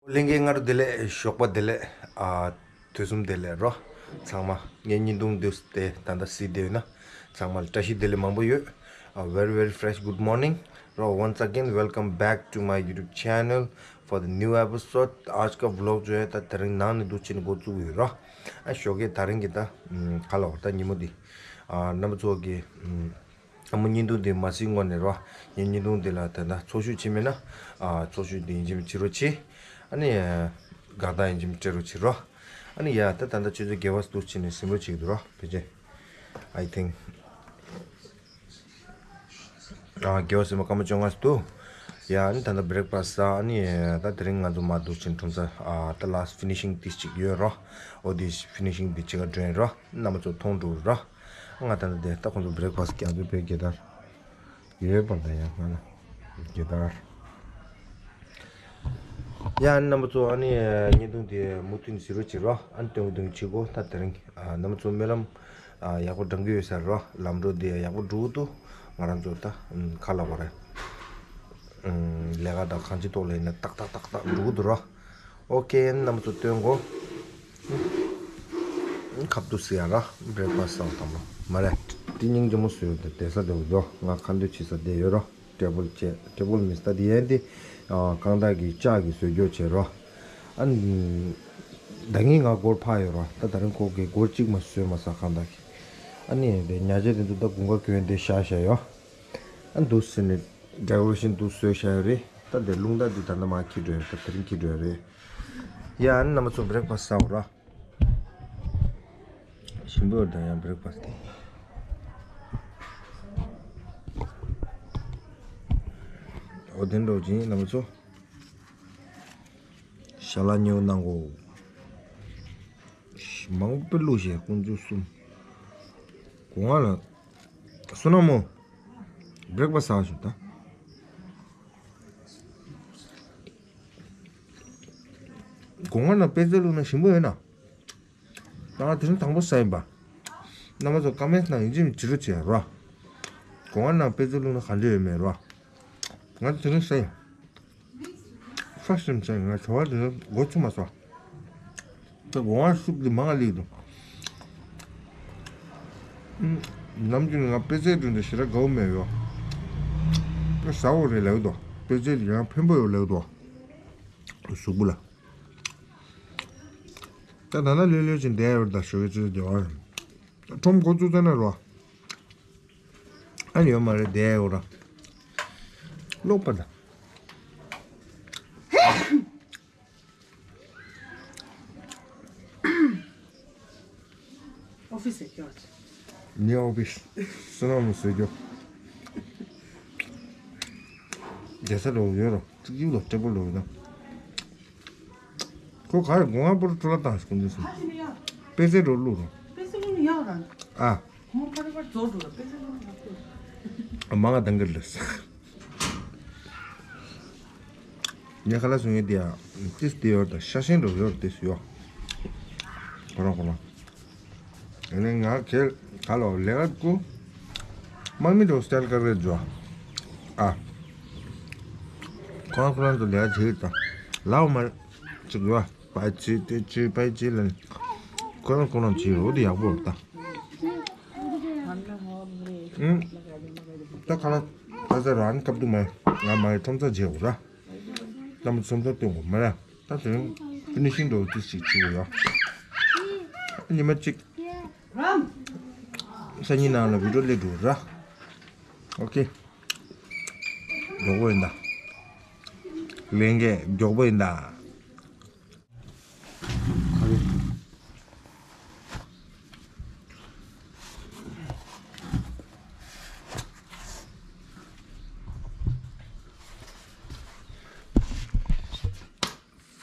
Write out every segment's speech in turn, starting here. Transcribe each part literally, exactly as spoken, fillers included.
ལྷན་རྒྱས་སྔ་དྲོ་བདེ་ལེགས། ཞོགས་པ་བདེ་ལེགས། ཨ། དུས་གསུམ་བདེ་ལེགས་རོ། ཚང་མ་ངའི་བརྙན་ཐུང་འདི་དེ་ད་ལྟ་གཟིགས་བསྡད་ཡོད་ན་ཚང་མ་ལ་བཀྲ་ཤིས་བདེ་ལེགས་མང་པོ་ཡོད། ཨ། Very very fresh good morning རོ། Once again welcome back to my YouTube channel for the new episode. आज का vlog जो है ད་དེ་རིང་ནང་ནས་འདུག་བྱས་ནས་འགོ་བཙུགས་ཡོད་རོ། ཨ། ཞོགས་ཀས་དེ་རིང་གི་ད་ག་ལ་བར་ད་ཉིན་མོ་འདི། ཨ། རྣམ་པ་ཚོ་གི་ཨ་མ་བརྙན་ཐུང་འདི་མ་གཟིགས་སྔོན་ནས་རོ། ངའི་བརྙན་ཐུང་འདི་ལ་ད་ལྟ་ཚོགས་ཞུགས་བྱས་མེད་ན། ཨ། ཚོགས་ཞུགས་འདི་ཡིན་གཅིག་མིན་གཅིག་རོ་བྱེད། ཨ་ནི། དགའ་རྟགས་ཡིན་གཅིག་མིན་གཅིག་སྤྲད་རོགས་བྱེད་རོ། ཨ་ནི་ཡ་ད་ད་ལྟ་ཆུ་ཚོད་བརྒྱད་པ་འདུག་བྱས་ནས་ཟིན་རོགས་བྱེད་ཀྱི་འདུག་རོ། ཕལ་ཆེར། I think ཨ། བརྒྱད་པ་ཟིན་པ་སྐར་མ་བཅོ་ལྔ་འདུག་ཡ། ཨ་ནི་ད་ལྟ་breakfast ཟ། ཨ་ནི་ད་དེ་རིང་ང་ཚོ་མ་འདུག་བྱས་ནས་ཁྲོམ་ས། ཨ། ད་last finishing ཏིས་གཅིག་ཡོད་རོ། འོ་དེ་finishing འདི་བྱེད་ག་འགྲོ་ཡིན་རོ། རྣམ་པ་ཚོ་མཐོང་འགྲོ་རོ། ང་ད་ལྟ་དེ་ད་ཁོང་ཚོ་breakfast རྒྱག་ཚུལ་དཔེ་རྒྱལ་དར་ཡོད་པ། ད་ཡང་ང་ལ་རྒྱལ་དར། ཡ། རྣམ་པ་ཚོ་ཨ་ནི་བརྙན་ཐུང་དེ་མུ་མཐུད་ཟེར་རོགས་བྱེད་རོ། ཨ་ནི་སྟོན་གི་སྟོན་གི་བྱེད་གོ། ད་དེ་རིང་ཨ། རྣམ་པ་ཚོ་སྨོན་ལམ་ཨ། ཡག་པོ་འགྲང་གི་ཡོད་ས་རོ། ལམ་འགྲོ་དེ་ཡག་པོ་འགྲོ་འདུག་ང་རང་ཚོ་ད་ཁ་ལ་བ་རེད། ལས་ཀ་དང་གང་ཅི་ཐོག་ལ་ཡིན་ན་ཏག་ཏག་ཏག་ཏག་འགྲོ་གི་འདུག་རོ། ཨོ་ཁེ། རྣམ་པ་ཚོ་སྟོན་གོ། ཁབ་ཏུ་ཟེར་ཡ་ར། breakfast ཟ་བ་དང་པོ་མ་རེད། དེ་སྙིང་རྗེ་མོ་བཟོས་ཡོད། དེ་བསྡད་ས་དེ་འདུག་ང་ཁ་འདོན་བྱེད་ས་དེ་ཡོད་རོ། table chair table མི་ས་དེ་ཡན་དེ། ཨ། རྐང་ཐང་གི་ལྕགས་ཀྱི་བཟོས་རྒྱུ་བྱས་རོ། ཨ་ནི། ད་ངས་ང་སྒོར་ཕར་ཡོད་རོ། ད་དེ་རིང་ཁོ་གི་སྒོར་གཅིག་མ་བཟོས་མ་ས་རྐང་ཐང་གི། ཨ་ནི་དེ་ཉལ་ཆས་དེ་ཚོ་ད་དགུན་ཁ་གྱོན་དེ་བཞག་བཞག་ཡོད། ཨ། འདུག་ཟེར་ནས་decoration འདུག་བཟོས་བཞག་ཡོད་རེད། ད་དེ་རླུང་རྟ་འདི་ད་ལྟ་མར་འཁྱེར་འགྲོ་ཡོད། ད་དེ་རིང་འཁྱེར་འགྲོ་ཡོད་རེད། ཡ། ཨ་ནི་རྣམ་པ་ཚོ་breakfast ཟ་འོ་ར། ཞིམ་པོ་ཡོད་ད་ཡང་breakfast དེ། འོ་དེ་འདྲ་བྱས་རྣམ་པ་ཚོ། ཞལ་ལག་ཉོ་གནང་གོ། མང་པོ་བླུགས་བཞག་དཀོན་མཆོག་གསུམ། སྒོ་ང་ལ། བསོད་ནམས་མོ། breakfast ཟ་བ་ཞིག་ད། སྒོ་ང་ལ་པད་ཚལ་བླུགས་ན་ཞིམ་པོ་ཡོད་ན། ད་ང་དེ་རིང་དང་པོ་ཟ་ཡིན་པ། རྣམ་པ་ཚོ་ཀ་མེན་ནང་ཡིན་གཅིག་མིན་གཅིག་བྲིས་རོགས་བྱེད་རོ། སྒོ་ང་ནང་པད་ཚལ་བླུགས་ན་ག་འདྲ་ཡོད་མེད་རོ། ང་དེ་རིང་ཟ་ཡིན། first time ཟ་ཡིན། ང་བྱ་བ་དེ་ཚོ་འགོ་ཚུགས་མ་སོང་། ད་སྒོ་ང་ཤུགས་དེ་མང་ང་སླེབས་འདུག་ནམ་རྒྱུན་ང་པད་ཚལ་བསྐྲུན་ཏེ་ཞེ་དྲག་དགའ་བོ་མེད་ཡོ། ཟ་འོ་རེད་ལབ་འདུག་པད་ཚལ་ཡང་ཕན་པོ་ཡོད་ལབ་འདུག་གཟུགས་པོ་ལ། ད་ད་ལྟ་ལྷོད་ལྷོད་ཅིག་བསྡད་ཡོད་ད། ཞོགས་ཀས་ཅིག་བསྡད་པ། ཁྲོམ་འགོ་བཙུགས་ཚར་ན་རོ། ཨ་ཡོད་མ་རེད་བསྡད་ཡོད་ར། ལོག་པ་ད། ཨོ་ཕི་སི་ཡོད་ཀྱང་། ངའི་ཨོ་ཕི་སི། བསོད་ནམས་བཟོས་རྒྱུ། རྒྱལ་ས་ལོག་ཡོད་རོ། ཙིག་ཡུག་ལོ་ཊེ་བལ་ལོག་ཡོད་ན། ཁོ་ག་རེ་སྒོ་ང་པོར་ཊུ་ལ་བཏང་ཞིག་ཀུན་ཏུ་སོང་། པེ་ཙེ་རོ་བླུགས་རོ། པེ་ཙེ་བླུགས་ན་ཡག་རང་། ཨ། ཁོང་ཁ་རེ་པར་རྫོགས་འགྲོ་ལ་པེ་ཙེ་བླུགས་ན་ཡག་པོ། མ་ང་དང་གི་ལས། ངས་ཁ་ལག་བཟོ་མཁན་དེ་ཡང་ཏིས་དེ་ཡོད་དང་ཤ་ཞེན་འགྲོ་ཡོད་ཏིས་ཡོད། ཁོ་རང་ཁོ་རང་། ཨ་ནི་ང་ཁྱེད་ག་ལོ་ལས་ཀ་ཀུ། དམག་མི་འགྲོ་སི་ཊལ་ཀར་རེད་འཇོ། ཨ། ཁོ་རང་ཁོ་རང་ཚོ་ལས་ཀ་བྱེད་དང་། ལའོ་མ་ཅིག་ཡོད། པའི་ཅི་དེ་ཅི་པའི་ཅི་ལ། ཁོ་རང་ཁོ་རང་ཅི་ཡོད་དེ་ཡག་པོ་རེད་ད། ཨུམ། ད་ཁ་ལག་ད་ཟ་ར་ཨ་ནི་སྐབས་དུ་མ་ང་མ་ཡི་ཁྲོམ་ཚ་རྗེས་འོ་ར། ད་མ་ཚོམ་ཚ་སྟོན་གོ་མ་ར། ད་དེ་རིང་ཕི་ནི་ཤིང་འགྲོ་དུས་ཅིག་བྱེད་དགོས་ཡ། ཉི་མ་གཅིག་སང་ཉིན་ནང་ལ་བི་ཌིའོ་སླེབས་འགྲོ་ར། ཨོ་ཁེ། མགྱོགས་པོ་ཡིན་ད། ལས་འགན་མགྱོགས་པོ་ཡིན་ད།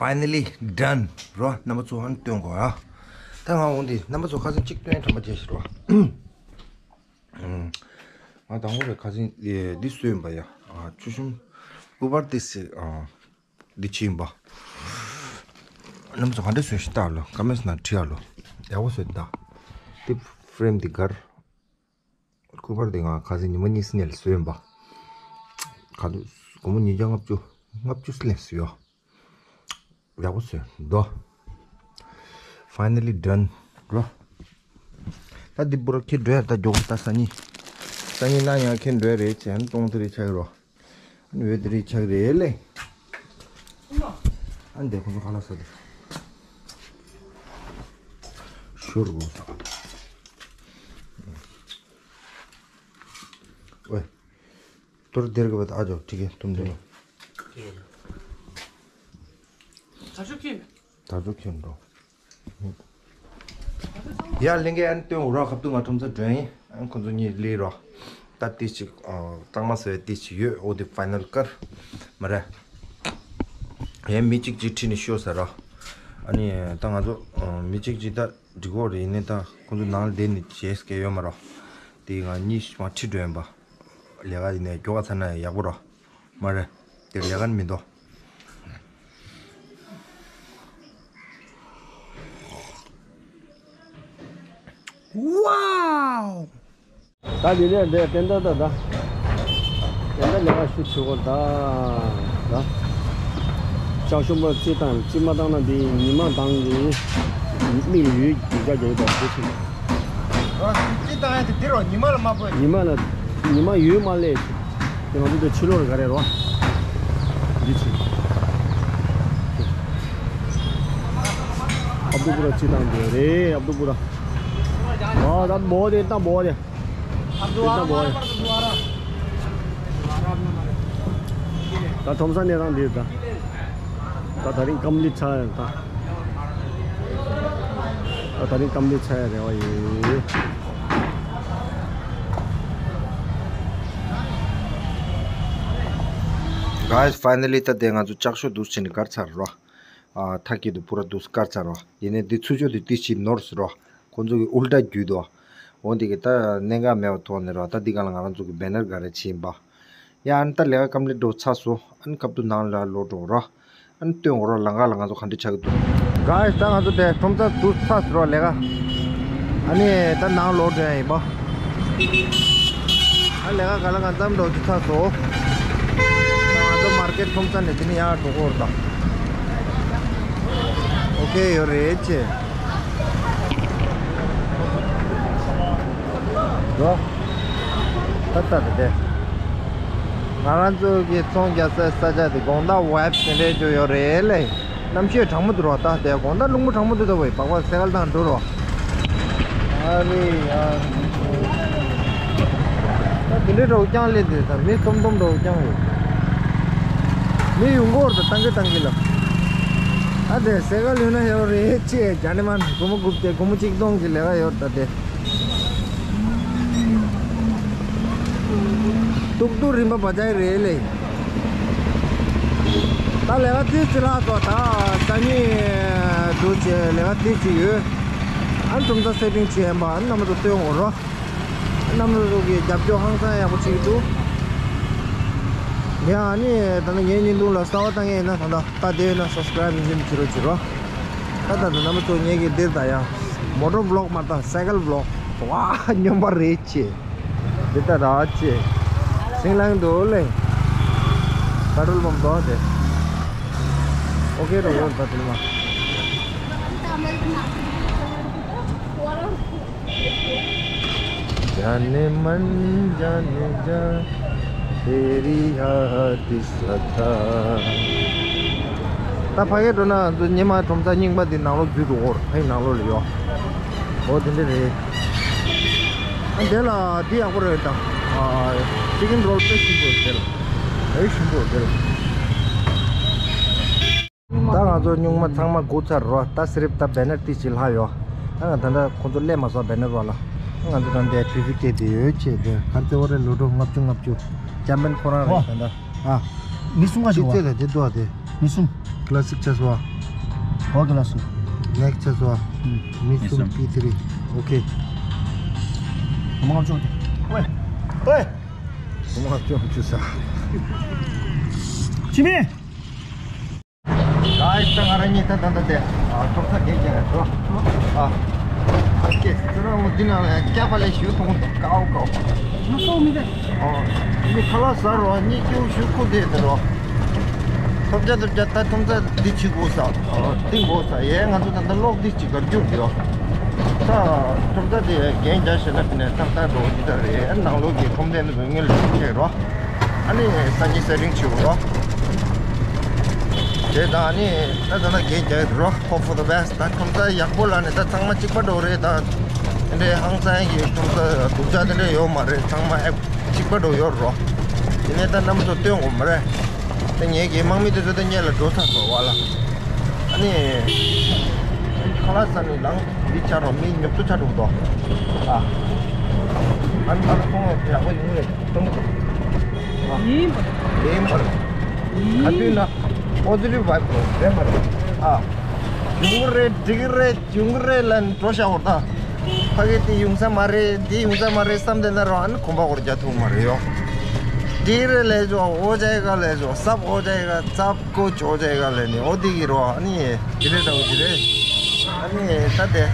Finally done རོ། རྣམ་པ་ཚོ་ཧན་སྟོན་གོ་ཨ། ད་ང་འོང་དེ་རྣམ་པ་ཚོ་ཁ་སང་གཅིག་སྟོན་ཐམ་པ་བྱས་ཤི་རོ། ང་དང་པོ་རེ་ཁ་སང་འདི་སུ་ཡིན་པ་ཡ། ཆུ་ཤུམ་སྐུ་པར་ཏི་སི་འདི་ཆི་ཡིན་པ། རྣམ་པ་ཚོ་ག་འདྲ་བཟོས་ཤི་ལྟ་ལོ། ཀ་མེན་སི་ནང་བྲིས་ཨ་ལོ། ཡག་པོ་བཟོས་ད། འདི་ཕྲེམ་འདི་གར། སྐུ་པར་དེ་ང་ཁ་སང་ཉི་མ་གཉིས་སྔོན་ལ་བཟོས་ཡིན་པ། ག་དུས་སྒོར་མོ་ཉིས་བརྒྱ་ལྔ་བཅུ་ལྔ་བཅུ་སླེབས་སུ་ཡོད། ཡག་པོ་བཟོས་འདུག Finally done རོ། ད་འདི་པུ་ར་ཁྱེར་འགྲོ་ཡ། ད་མགྱོགས་པོ་ད་སང་ཉིན། སང་ཉིན་གནངས་ཉིན་ཁྱེར་འགྲོ་ཡ་རེད་བྱས་ན་སྟོང་དེ་རེད་ཆགས་ཀྱི་རོ། ཨ་ནི་འོད་དེ་རེད་ཆགས་ཀྱི་རེད་ལེ། ཨ་ནི་དེ་ཁོ་ཚོ་ཁ་ལག་ཟ་དེ། ཤོར་དགོས་ས། ཨོའི། ཏོར་སྡེར་གི་བ་ད་ཨ་ཇོ་ཁྲི་ཀའི་ཏུམ་ཏུམ། ད་ཅོ་ཁྱེར། ད་ཅོ་ཁྱེར་འགྲོ། ཡ་ལེན་གི་ཨན་སྟོན་འོ་ར་ཁབ་ཏུ་ང་ཁྲོམ་ཚ་སྒྲོན་ཡིན། ཨན་ཁོ་ཚོ་གཉིས་ལས་རོ། ད་ཏི་ཅིག་གཙང་མ་ཟེར་བའི་ཏི་ཅིག་ཡོད། འོ་དེ་ཕའི་ནལ་ཀར་མ་རེད། ཡ་མི་གཅིག་གཅིག་ཁྲིད་ནས་ཤོད་ཟེར་རོ། ཨ་ནི་ད་ང་ཚོ་མི་གཅིག་གཅིག་ད་འགྲིག་གོ་རེད། ཡིན་ནའི་ད་ཁོ་ཚོ་ནང་ལ་བསྡད་ནས་བྱེད་སྐལ་ཡོད་མ་རོ། དེ་ང་གཉིས་མ་ཁྲིད་འགྲོ་ཡིན་པ། ལས་ཀ་ཡིན་ནའི་མགྱོགས་ཚར་ན་ཡག་པོ་རོ། མ་རེད། དེ་ལས་ཀ་ནི་མི་འདུག Wow! ད་འདི་ནས་འདི་བསྟན་ད་ད་ད། བསྟན་ད་ལས་ཀ་ཞུ་ཆོག་གོ་ད། ད། ལྕགས་ཤོམ་པ་རྩི་དང་རྩི་མ་བཏང་ན་འདི་ཉི་མ་དང་གི་མིག་ལ་ཡོད་ཀྱི་ཀ་རྒྱག་ད་དེ་ཆུ། རོ་རྩི་བཏང་ཡ་དེ་འདི་རོ་ཉི་མ་ལ་མ་སྤོས། ཉི་མ་ལ་ཉི་མ་ཡོད་མ་ལས། དེ་ང་ཚོ་དེ་ཕྱི་ལོགས་ལ་ག་རེ་རོ། འདི་ཆུ། ཨབ་དུ་པུ་ར་རྩི་དང་འདི་རེད་ཨབ་དུ་པུ་ར། ཨ་ད་མོ་དེ་ད་མོ་དེ། ད་ཁྲོམ་ས་གནས་སྟངས་འདི་ད། ད་ད་རིང་སྐམ་ལི་ཚ་ཡ་ད། ད་ད་རིང་སྐམ་ལི་ཚ་ཡ་རེ་བ་ཡོད། Guys, finally ད་དེ་ང་ཚོ་ལྕགས་ཤོག་འདུག་ཕྱིན་ནས་གར་ཚར་རོ། ཨ་ཐག་གི་དུ་པུ་ར་འདུག་གར་ཚར་རོ། ཡིན་ནའི་འདི་ཚུར་ཕྱོགས་དེ་ཏི་ཅི་ནོར་སི་རོ། ཁོང་ཚོ་གི་ཨུལ་ཏྲ་བརྒྱུད་དོ། འོ་འདི་གི་ད་གནད་འགག་མེད་པ་ཐོག་ནས་རོ། ད་འདི་ག་ལ་ང་རང་ཚོ་གི་བེ་ནར་ག་རེ་ཕྱིན་པ། ཡ་ཨ་ནི་ད་ལས་ཀ་སྐམ་ལེ་འགྲོ་ཚར་སོ། ཨ་ནི་སྐབས་དུ་ནང་ལ་ལོག་འགྲོ་རོ། ཨ་ནི་སྟོན་འོ་རོ་ལང་ཀ་ལ་ང་ཚོ་ག་འདྲ་ཆགས་ཀྱི་འདུག Guys, ད་ང་ཚོ་དེ་ཁྲོམ་ཚ་འདུག་ཚར་སོ་རོ་ལས་ཀ། ཨ་ནི་ད་ནང་ལོག་འགྲོ་ཡ་ཡིན་པ། ཨ་ལས་ཀ་ག་ལ་གང་འཚམ་འགྲོ་རྒྱུ་ཚར་སོང་། ང་ཚོ་མར་ཀེཊ་ཁྲོམ་ས་ནས་དེ་ནས་ཡར་འགྲོ་གི་ཡོད་རེད་ད། ཨོ་ཁེ་ཡོད་རེད་ཅེ། འགྲོ། ད་ལྟ་དེ་དེ། ང་རང་ཚོ་གི་ཚོང་རྒྱག་སའི་ས་ཆ་དེ་དགོང་དག་ཝེབ་དེ་འདྲས་ཅིག་ཡོད་རེད་ལེ། གནམ་གཤིས་གྲང་མོ་འདུག་རོ། ད་དེ་དགོང་དག་རླུང་བུ་གྲང་མོ་འདུག་ད་བས་སྦག་སྦག་སེ་གལ་དང་འགྲོ་རོ། ཨ་རེ་ཡ། ད་དེ་འདྲའི་འགྲོ་རྐྱང་ལས་དེ་ད་མི་སྟོང་སྟོང་འགྲོ་རྐྱང་ཡོད། མི་ཡོང་གོ་ར་ད་བཏང་གི་བཏང་གི་ལ། ཨ་དེ་སེ་གལ་ཡོད་ན་ཡོད་རེད་ཅེས་རྒྱ་ནི་མ་སྒོར་མོ་དགུ་བརྒྱ་སྒོར་མོ་གཅིག་སྟོང་གི་ལས་ཀ་ཡོད་ད་དེ། ཏུག་ཏུག་རིན་པ་བ་ཅག་རེད་ལེ། ད་ལས་ཀ་ཏིས་ཅི་ལྷག་སོ་ད་ས་ཉིན་འདུག་ཅེས་ལས་ཀ་ཏིས་ཅི་ཡོད། ཨ་ནི་གྲུམ་ཚ་སེ་ཏིང་བྱེད་ཡིན་པ་ཨ་ནི་རྣམ་པ་ཚོ་སྟོན་འོང་རོགས། རྣམ་པ་ཚོ་གི་རྒྱབ་སྐྱོར་ཧང་སང་ཡག་པོ་བྱེད་ཀྱི་འདུག་ཡང་ཨ་ནི་ད་ནི་ངའི་བརྙན་ཐུང་ལ་གསར་པ་ལྟ་མཁན་ཡིན་ན་ད་ལྟ་ལྟ་བསྡད་ཡོད་ན་སབ་སི་ཀ་རབ་ཡིན་གཅིག་མིན་གཅིག་རོགས་བྱེད་རོགས། ད་ད་ད་རྣམ་པ་ཚོ་ངེད་ཀྱི་འདིར་ད་ཡང་མོ་ཊོར་བི་ལོག་མ་ད་སའི་ཀལ་བི་ལོག་ཝ་སྨྱོན་པ་རེད་ཅེ། འདི་ད་ར་ཅེ། སིང་ལང་འདུག་ལེ། པེ་ཊྲོལ་པམ་འདུག་དེ། ཨོ་ཁེ་རོ་ཡོད་ད་དེ་ལ། जाने मन जाने जा तेरी याद सता। ད་ཕ་གིར་འགྲོ་ན་ང་ཚོ་སྙེ་མ་ཁྲོམ་ས་རྙིང་པ་འདི་ནང་ལོགས་བརྒྱུད་འགྲོ་གོ་རེད། ཕ་གི་ནང་ལོགས་ལ་ཡོད། འོ་དེ་འདྲ་རེད། ཨ་འདི་ལ་འདི་ཡག་པོ་རེད་ད། ཅི་ཀིན་རོལ་དཔེ་ཞིམ་པོ་རེད་དེ་ལ། ཨེ་ཞིམ་པོ་རེད་དེ་ལ། ད་ང་ཚོ་སྨྱུག་མ་ཚང་མ་སྒུག་ཚར་རོ། ད་སི་རིབ་ད་བེ་ནར་ཏི་ཅི་ལྷག་ཡོད། ཨ་ང་ད་ལྟ་ཁོང་ཚོ་སླེབས་མ་སོང་བེ་ནར་བ་ལ། ཨ་ང་ཚོ་ད་འདི་ཊེ་ཕིག་སྟེགས་དེ་ཡོད་ཆེ་དེ་གར་ཙེ་བོ་རེ་ལོ་ཌོ་ལྔ་བཅུ་ལྔ་བཅུ། ཅམ་པན་ཁོ་རང་རེད་ད་ལྟ། ཨ། མི་གསུམ་ག་ཞིག་བ། ཅི་ཙེ་ལ་དེ་དོ་དེ། མི་གསུམ། ཀ་ལ་སིག་ཆ་སོ། ཨོ་ཀ་ལ་སིག་ནེག་ཆ་སོ། མི་གསུམ་པི་ཐི་རི། ཨོ་ཁེ། མང་ཆོག་དེ། ཝེ། ཝེ། མང་ཆོག་ཆུ་ས། ཅི་མི། ག་ཨེ་ད་ང་རང་གཉིས་ད་ད་ད་དེ། ཨ་ཐོག་ས་གེ་གེ་རེད་དོ། ཨ། ཨ་ཀེ་ཁྱོད་རང་འདི་ནང་ལ་སྐྱག་པ་ལས་ཞུ་ཐོང་ཀའོ་ཀའོ། མ་སོང་མི་དེ། ཨོ། མི་ཁ་ལག་ཟ་རོ་གཉིད་སྐྱོ་ཞུ་ཁུ་དེ་དེ་རོ། ཐོབ་ཆ་ཐོབ་ཆ། ད་ཁྲོམ་ས་འདི་ཕྱི་དགོས་ས། ཏིང་དགོས་ས། ཡས་ང་ཚོ་ད་ལྟ་གློག་འདི་ཅིག་གར་རྒྱུག་ཡོད། ད་ཁྲོམ་ས་དེ་རྒྱན་རྒྱག་ཤེས་ན་དེ་ནས་ཏག་ཏག་འགྲོ་འདི་ད་རེད། ནང་ལོགས་ཀྱི་ཁྲོམ་སྡེ་འདི་ཚོ་དངུལ་ལས་ཆེ་རོ། ཨ་ནི་ས་ཉིན་སེ་རིང་ཆེ་རོ། དེ་ད་ཨ་ནི་ད་ད་ལྟ་རྒྱན་རྒྱག་རོ། Hope for the best། ད་ཁྲོམ་ས་ཡག་པོ་ལ་ནི་ད་ཚང་མ་གཅིག་པ་འགྲོ་རེད། ད་དེ་འདྲའི་ཧང་སང་གི་ཁྲོམ་ས་སྡུག་ཅག་དེ་འདྲ་ཡོད་མ་རེད། ཚང་མ་ཨེ་གཅིག་པ་འགྲོ་ཡོད་རོ། དེ་ནས་ད་རྣམ་ཚོ་སྟོན་དགོས་མ་རེད། ད་ངེད་ཀྱི་དམག་མི་དེ་ཚོ་ད་སྔོན་ལ་འགྲོ་ཚར་སོང་བ་ལ། ཨ་ནི་ཁ་ལག་ཟ་ནི་ལངས་འདི་ཆགས་རོགས། མི་ཉོབ་ཏོ་ཆགས་འགྲོ་གི་འདུག་ཨ། ཨ་ནི་ཨ་ལ་ཁོང་ཡག་པོ་ཡོང་རེད་གཏོང་གི་འདུག་ཨ། ཡིན་པ། ཡིན་པ། ཡིན། ག་དུས་ན་positive vibe་རོགས་རེད་མ་རེད། ཨ། ཡོང་གི་རེད། འགྲིག་གི་རེད། ཡོང་གི་རེད་ལབ་ནས་འགྲོ་བཞག་པ་རེད་ད། ཕ་གི་དེ་ཡོང་ས་མ་རེད། འདི་ཡོང་ས་མ་རེད་བསམ་བསྡད་ན་རོགས། ཨ་ནི་གོམ་པ་སྐོར་རྒྱག་ཐུབ་མ་རེད་ཡོ། འདི་རེད་ལས་ཆོག་འོ་ཅའི་ག་ལས་ཆོག་སབ་འོ་ཅའི་ག་སབ་ཀོ་ཅོ་ཅའི་ག་ལས་ནི་འོ་འདི་གི་རོགས། ཨ་ནི་འདི་རེད་ད། འོ་འདི་རེད། ཨ་ནི་ད་དེ་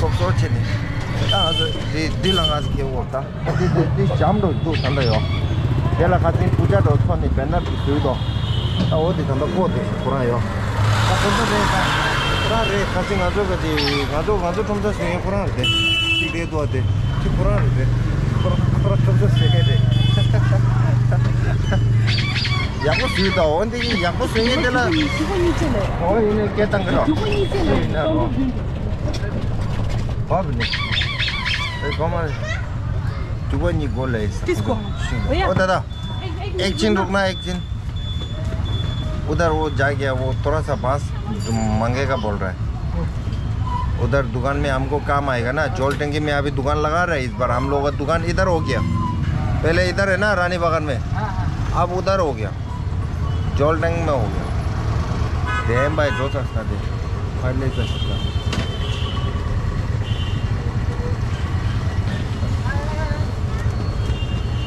སོབ་སོབ་བྱེད་ནི། ད་ང་ཚོ་འདི་འདི་ལ་ང་ཚོ་སྐྱེ་བོ་ད། འདི་འདི་འདི་འཇམ་འགྲོ་འདུག་ད་ལྟ་ཡོ། དེ་ལ་ཁ་སང་ཕུ་ཅ་འགྲོ་ཚོ་ནི་བེ་ནར་འདི་བཟོས་འདུག་ད་འོ་འདི་ད་ལྟ་བཀོད་དེ་ཁོ་རང་ཡོ། ད་ཁོ་ཚོ་རེད་ད། ད་རེད། ཁ་སང་ང་ཚོ་ག་དེ་ང་ཚོ་ང་ཚོ་ཁྲོམ་ས་བཟོས་མཁན་ཁོ་རང་རེད་དེ། གཅིག་རེད་འདུག་དེ་གཅིག་ཁོ་རང་རེད་དེ། ཁོ་རང་ཁོ་རང་ཁྲོམ་ས་བཟོས་མཁན་རེད། ཡག་པོ་བཟོས་ད། འོ་འདི་གི་ཡག་པོ་བཟོས་མཁན་དེ་ལ། འོ་ཡིན་ནའི་སྐད་བཏང་གི་རོགས། ཡིན་ན་རོགས། བབ་ནི། ཨེ་གོ་མ་རེད། དྲུག་པ་གཉིས་སྒོ་ལས། ཏིས་ཀོ། འོ་ད་ད། एक चिन रुकना, एक चिन। उधर वो जाके वो थोड़ा सा पास मांगेगा बोल रहा है। उधर दुकान में हमको काम आएगा ना, जल टंकी में अभी दुकान लगा रहे हैं इस बार। हम लोग का दुकान इधर हो गया, पहले इधर है ना रानी बागान में, अब उधर हो गया, जल टंकी में हो गया। देम भाई जो सस्ता दे। ཁ་ལས་ཀ་ཞིག་ལ།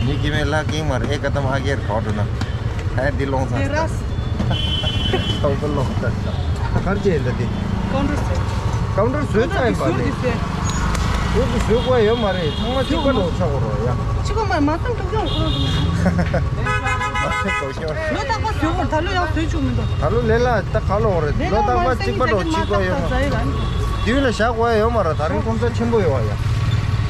ཉི་གི་མེ་ལ་ཀིང་མར་ཨེ་ཀ་དམ་ཨ་གེར་ཁོ་འགྲོ་ན། ཨེ་འདི་ལོང་ས། དེ་ར། ཁོ་ལོང་ས། གར་ཅེ་འདི་དེ། ཀའུན་ཊར་སེ། ཀའུན་ཊར་བཟོས་ཚར་ཡིན་པ་ནི། བཟོས་ཀྱི་བཟོས་ཀྱི་ཡོད་མ་རེད། ཚང་མ་གཅིག་པ་ནང་ཆགས་དགོས་རོགས་ཡ། གཅིག་པ་མ་མ་ཚང་འགྲོ་ཀྱང་ཁོ་རང་། མ་ཚང་འགྲོ་ཀྱང་། ལོ་རྟག་པར་བཟོས་དགོས། ད་ལོ་ཡང་བཟོས་བཅུག་མི་འདུག་ད་ལོ་ལས་ལ་ད་ག་ལོ་རེད། ལོ་རྟག་པར་གཅིག་པ་འགྲོ་གཅིག་པ་ཡོད་མ་རེད། དུས་ལ་བཞག་དགོས་ཡ་ཡོད་མ་རེད། ད་རིང་ཁྲོམ་ས་ཆེན་པོ་ཡོད་བ་ཡ།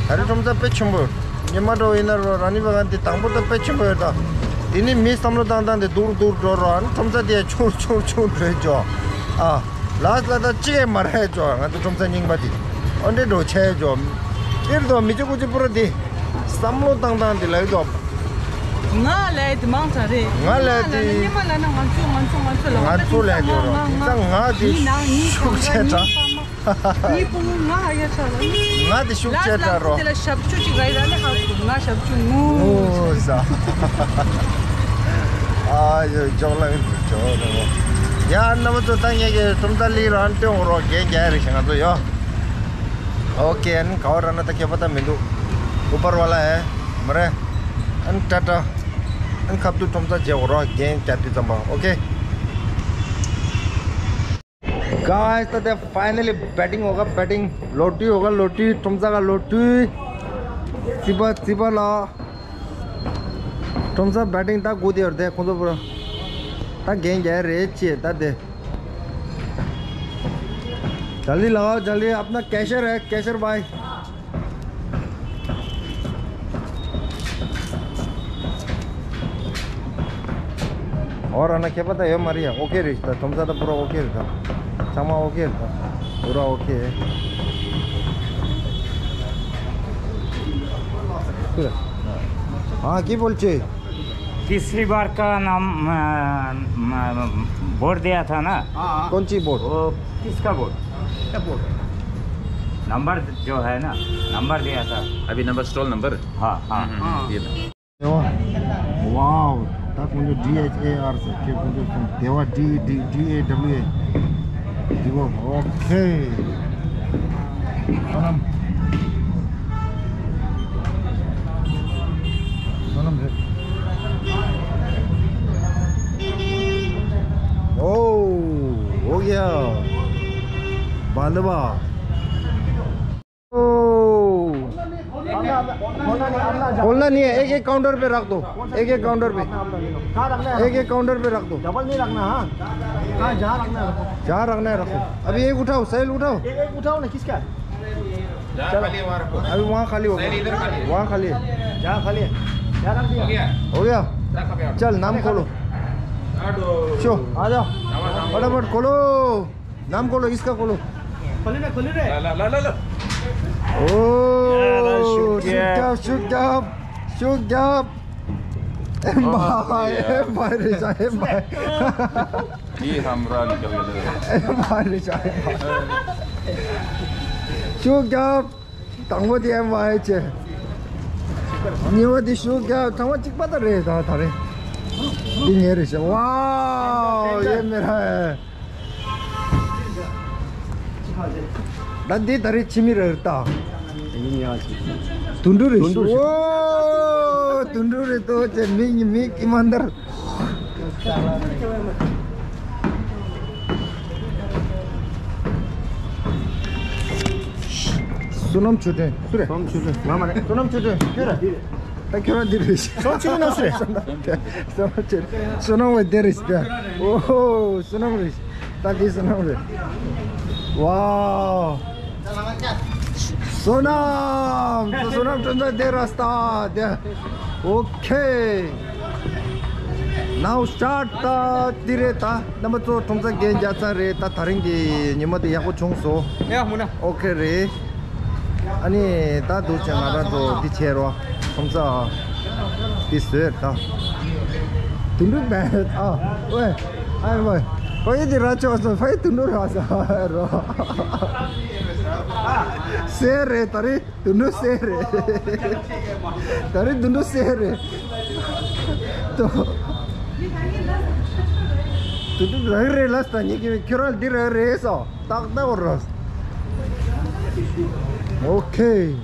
ད་རིང་ཁྲོམ་ས་དཔེ་ཆེན་པོ་ཡོད། ཉི་མ་འགྲོ་ཡིན་ན་རོ་ར་ནི་བ་ག་འདི་དང་པོ་ད་དཔེ་ཆེན་པོ་ཡོད་ད། དེ་ནི་མི་བསམ་བློ་བཏང་སྟངས་དེ་སྡུག་རུ་སྡུག་རུ་འགྲོ་རོ། ཨ་ནི་ཁྲོམ་ས་དེ་ཆུང་ཆུང་ཆུང་འགྲོ་འཇོ། ཨ། ལ་ས་ད་གཅིག་ཡང་མ་རེད་འཇོ། ང་ཚོ་ཁྲོམ་ས་རྙིང་པ་དེ། ཨོ་འདྲེ་འགྲོ་ཆེ་འཇོ། ཨིར་དོ་མི་ཆུ་ཀུ་ཅི་པུ་ར་དེ། བསམ་བློ་བཏང་སྟངས་དེ་ལ་ཡོད་དོ། ང་ལས་དེ་མང་ཙམ་རེད། ང་ལས་དེ། ཉི་མ་ལ་ན་ང་ཚོ་ང་ཚོ་ང་ཚོ་ལ་ང་ཚོ་ལས་དེ་རོ། ང་ང་ང་དེ་ང་ཤུགས་ཆེ་ད། ང་ངའི་ཕྲུ་གུ་ང་ཧ་ཡ་ཆ་ལ། ང་དེ་ཤུགས་ཆེ་དྲ་རོ། ལ་ལ་དེ་ལ་ཞབས་ཕྱི་ཅིག་ར་ཡི་ར་ལ་ཧ་གོ། ང་ཞབས་ཕྱི་ངུ་ངུ་ས། ཨ་ཡོ་ཅོག་ལ་ཅོག་ལ། ཡ་རྣམ་པ་ཚོ་ད་ངེད་ཀྱི་ཁྲོམ་ས་ལི་རང་སྟོན་འོ་རོགས་རྒན་རྒྱ་རེ་ཞིག་ང་ཚོ་ཡོ། ཨོ་ཀེ། ཨན་ག་བ་ར་ན་ད་ཁྱད་པར་ད་མི་འདུག་ཨུ་པར་ཝ་ལ་ཨེ་མ་རེད། ཨན་ཊ་ཊ། ཨན་ཁབ་ཏུ་ཁྲོམ་ས་རྗེ་འོ་རོགས་རྒན་རྒྱ་དུས་ཙམ་པ། ཨོ་ཀེ། गाइस, तो दे फाइनली बैटिंग होगा, बैटिंग। लोटरी होगा, लोटरी। ཁྲོམ་ས་ག་ལོ་ཏི། སི་པ་སི་པ་ལ། ཁྲོམ་ས་बैटिंग ད་དགུ་དེ་ཡོད་དེ་ཁོང་ཚོ་པུ་ར། ད་རྒན་རྒྱ་རེད་ཅེ་ད་དེ། जल्दी लगाओ, जल्दी। अपना कैशर है, कैशर भाई। ཨོ་ར་ན་ཁྱད་པར་ད་ཡོད་མ་རེད་ཡ། ཨོ་ཁེ་རེད་ད། ཁྲོམ་ས་ད་པུ་ར་ཨོ་ཁེ་རེད་ད། ཚང་མ་ཨོ་ཁེ་རེད་ད། པུ་ར་ཨོ་ཁེ། हाँ, की बोलचे? तीसरी बार का नाम, अ, म-, वोट दिया था ना? हाँ, हाँ। कौन सी वोट? वो किसका वोट? क्या वोट? नंबर जो है ना, नंबर दिया था। अभी नंबर, स्टॉल नंबर? हाँ, हाँ। हम्म, हम्म, हाँ। ये लो। देवा। वाओ। ད་ཁོང་ཚོ་ཌི་ཨེཆ་ཨེ་ཨར་ཟེར་ཁྱེད་ཁོང་ཚོ་སོང་། དེ་བ་ཌི་ཨེ་ཌི་ཨེ་ཌབ་ལིའུ་ཨེ། འདི་གོ། ཨོ་ཁེ། ཨ་ལམ། ཨ་ལམ་རེད། ཨོ། ཨོ་ཡ། བ་ལི་བ། ཨོ། खोलना नहीं है, अपना जा। खोलना नहीं है, एक एक काउंटर पे रख दो, एक एक काउंटर पे, कहाँ रखना है? एक एक काउंटर पे रख दो। डबल नहीं रखना, हाँ। कहाँ, जहाँ रखना है रखो। जहाँ रखना है रखो। अभी एक उठाओ, सेल उठाओ। एक, एक उठाओ ना, किसका है? जहाँ चलो। खाली है, वहाँ रखो। अभी वहाँ खाली हो सेल गया। इधर खाली है। वहाँ खाली है। जहाँ खाली है, जहाँ रख दिया। हो गया? हो गया? रखो भैया। चल, नाम खोलो। आडो। शो, आ जाओ। नाम, नाम। फटाफट खोलो। नाम खोलो, इसका खोलो। खोली रे, खोली रे। ला, ला, ला, ला, ला। ओ, यार, शुक्रिया। शुक्रिया, शुक्रिया, शुक्रिया। ए भाई, यार। ए भाई रे, जा, ए भाई। ये हमरा निकल गया। ए भाई रे, जा, ए भाई। शुक्रिया। དང་པོ་དེ་ཨེམ་ཝའི་བྱས། གཉིས་པ་དེ་ཞུ་རྒྱ་ཚང་མ་གཅིག་པ་ད་རེད། ད་ད་རེད། འདི་ངའི་རེད་ཤག་ཝའོ་ཡེ་མེ་ར། ད་འདི་ད་རེད་ཕྱི་མི་རེད་ད། དུད་འགྲོ་རེད་ཤག་ཝའོ་དུད་འགྲོ་རེད་དོ་ཅེ་མི་མི་ཀི་མ་འདར། བསོད་ནམས་ཆོས་སྒྲོན་སུ་རེད། བསོད་ནམས་ཆོས་སྒྲོན་ང་མ་རེད། བསོད་ནམས་ཆོས་སྒྲོན་ཁྱོད་རེད། ད་ཁྱོད་རང་འདི་རེད། བསོད་ནམས་ཆོས་སྒྲོན་སུ་རེད། བསོད་ནམས་ཆོས་བསོད་ནམས་བ་འདི་རེད། ཨོ་ཧོ་བསོད་ནམས་རེད། ད་འདི་བསོད་ནམས་རེད། ཝའོ། བསོད་ནམས། བསོད་ནམས་ཁྲོམ་ས་དེ་ར་སྟ་དེ། ཨོ་ཁེ། Now start ད་འདི་རེད་ད། རྣམ་པ་ཚོ་ཁྲོམ་ས་བརྒྱད་བརྒྱ་ཚར་རེད་ད། ད་རིང་གི་ཉི་མ་དེ་ཡག་པོ་བྱུང་སོང་། ཡ་མུ་ན། ཨོ་ཁེ་རེད། ཨ་ནི་ད་འདུག་ཅེ་ང་རང་ཚོ་འདི་བྱས་རོགས། ཁྲོམ་ས་འདི་བཟོས་ད། དུད་འགྲོ་བས་ཨ། ཝེ། ཨ་ཝེ། ཕ་ཡི་འདི་ར་ཆོག་སོང་། ཕ་ཡི་དུད་འགྲོ་ར་ས་རོ། སེ་རེད་ད་རེད། དུད་འགྲོ་སེ་རེད། ད་རེས་དུད་འགྲོ་སེ་རེད། དུད་འགྲོ་རག་རེད་ལ་ས་ཉིད་ཀྱི་ཁྱོད་རང་འདི་རག་རེད་སོ། ཏག་ཏག་རོ། ཨོ་ཁེ།